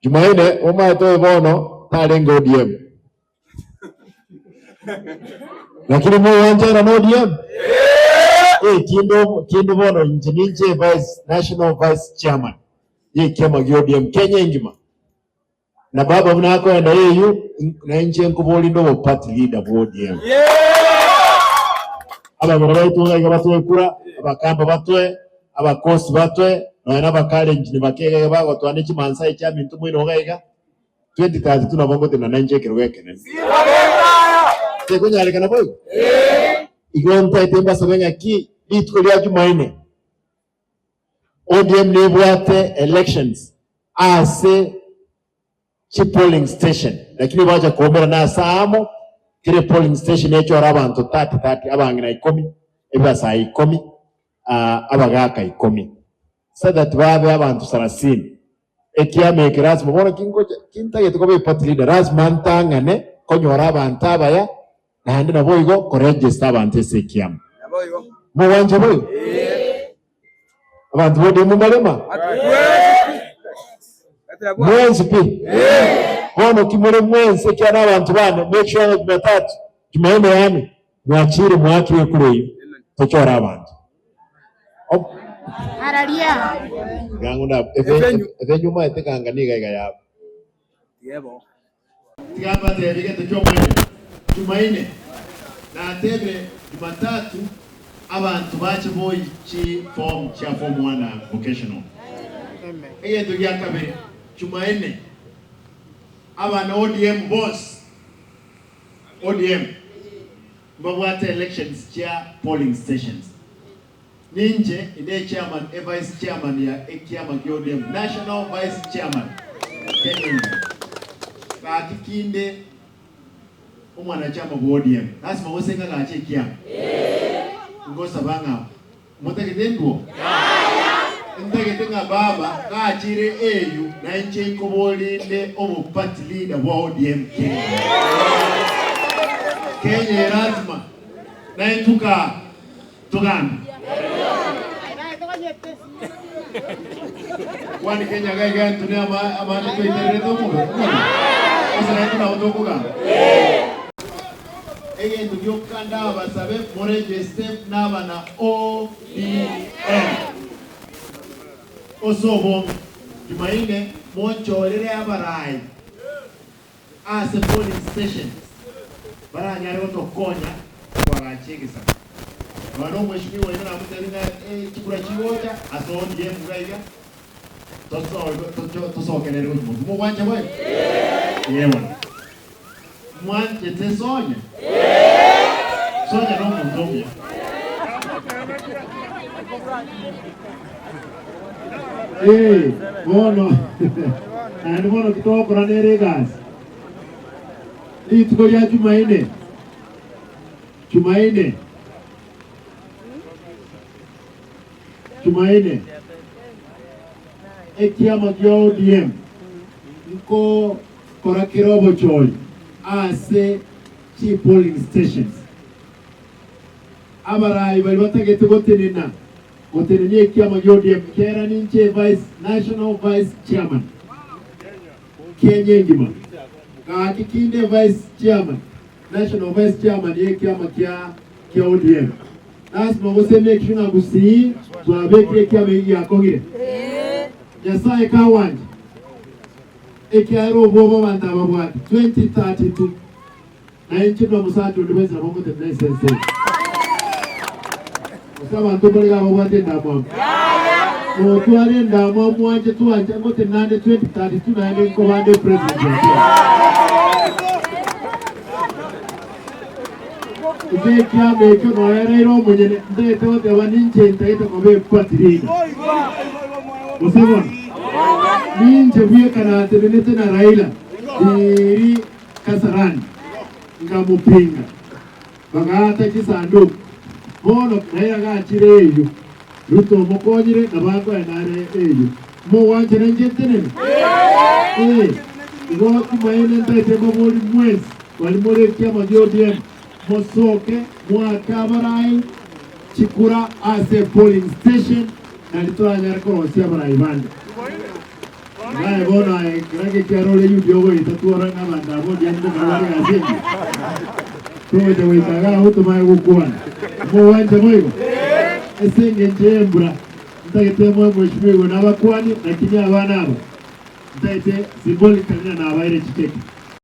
Jumaine omaete oyo bono tarenge ODM. Lakini mowanchera na ODM? Eh, kinde kinde bono inche ninche vice national vice chairman ye ekiama gia ODM Kenya engima. Na baba buna akoenda AU na inche nkobori inde obo party leader bwa ODM. Abamura baito iga iga batoe kura, abakamba batoe, abakosi batoe, nonya na abakalenjini bake iga iga bagotoa ne chimansai chiaminto moino iga iga, 2032 nabo ngotenena nainche ekerogo ekenene. Tekonyarekana boigo? Igo ntaete mbasabe ng'aki rituko ria Jumaine ODM nebwate elections ase chi polling station lakini bacha koumerana ase aamo kera epolling station echore abanto 30 30 abang'ina ikomi ebibasae ikomi abagaka ikomi so that babe abanto sarasini ekiama eke lazima bono kingocha kintagete koba eparty leader lazima ntang'ane konyora abanto abaya naende naboigo koregister abanto ase ekiama. Mogwancha boigo? Abanto ba ODM mbarema? Mwensi pi? Bono ki more mwensi ekiagera na abanto bane, make sure ng'a Jumatatu, Jumanne yaani mwachire mwaakire ekura eyio, tochore abanto. Ob- Araria. Iga ng'o Evenyu. evenyu omaete kanga niga iga yabo. Tiga mbateebie egento ki'omoerio. Jumaine, natebire Jumatatu abanto bache boyie chi form chia form one na vocational. Egento gia kabere, Jumaine, abana ODM bonsi, ODM, mbabwate elections chia polling stations. Ninche inde chairman e vice chairman ya ekiama kia ODM, national vice chairman Kenya engima. Gaki kinde omwanachama bwa ODM, lasima gose ng'agache ekiama? Ngosaba ng'a motagete ndwo? Ntagete ng'a baba gachire AU nainche nkoborinde obo party leader bwa ODM Kenya. Kenya erazima naintwe kaa. Togambe. Kwani Kenya iga iga intwe ne ama amande twaitererete omobere omobere? Gose naintwe nabo tokogamba? Egento gioka ndabasabe moregeste nabana ODM ase obonge. Jumaine monchorere abarai ase polling stations baranyare gotokonya koagacha egesaku. Nonya na omweshimiwa oino namotebie ng'a chikura chigocha ase ODM iga iga tosokerere gochia motwe. Mogwancha boigo? Ee bono. Mwanchete Sonya? Sonya nomonto omuya. Ee, bono naende bono titogokora nere egasi. Rituko ria Jumaine, Jumaine, Jumaine, ekiama kia ODM nkokora kere obochori ase chi polling stations. Abarai baria batagete gotenena Gotenenia ekiama gia ODM kera ninche vice national vice chairman Kenya engima. Gaki kinde vice chairman national vice chairman ye ekiama kia kia ODM. Lasima gose make sure ng'a Gusii twabekire ekiama eki giakong'ire. Nyasaye kagwancha ekiagera obwoba abanto aba babwate 2032 Na inche nomosacha onde bwensi nabo ngotenena ase ense eye. Gose abanto mbare iga babwate endamwamu? Notware endamwamu mwanche twancha ngotenena ande 2032 naende nkoba ande president wa Kenya. Inche ekiama ekio noereire omonyene ntagete goteba ninche ntagete koba eparty leader. Gose bono? Ninche bweka natenenete na Raila riiri Kasarani, nkamopinga, bagaata chisanduku. Bono Raila gachire eyio, Ruto omokonyire nabo akoenda are eyio. Mogwanchera inche ntenene? Ee, igo timaene ntaete mbabori mwensi bari more ekiama gia ODM mosoke moake abarai chikura ase polling station nari toranyare korosia abarai bande. Naye bono aye ekero ekiagera ore Yudia ogoita tworore ng'a abanto aba Odiani mbokora bare egasi engiya. Togocha goika iga agwo tomanye gokwana. Mogwancha boigo? Ase engencho y'embura, ntagete moe mweshimiwa igoro nabakwani, lakini abana aba ntagete symbolically na nabaire chicheki.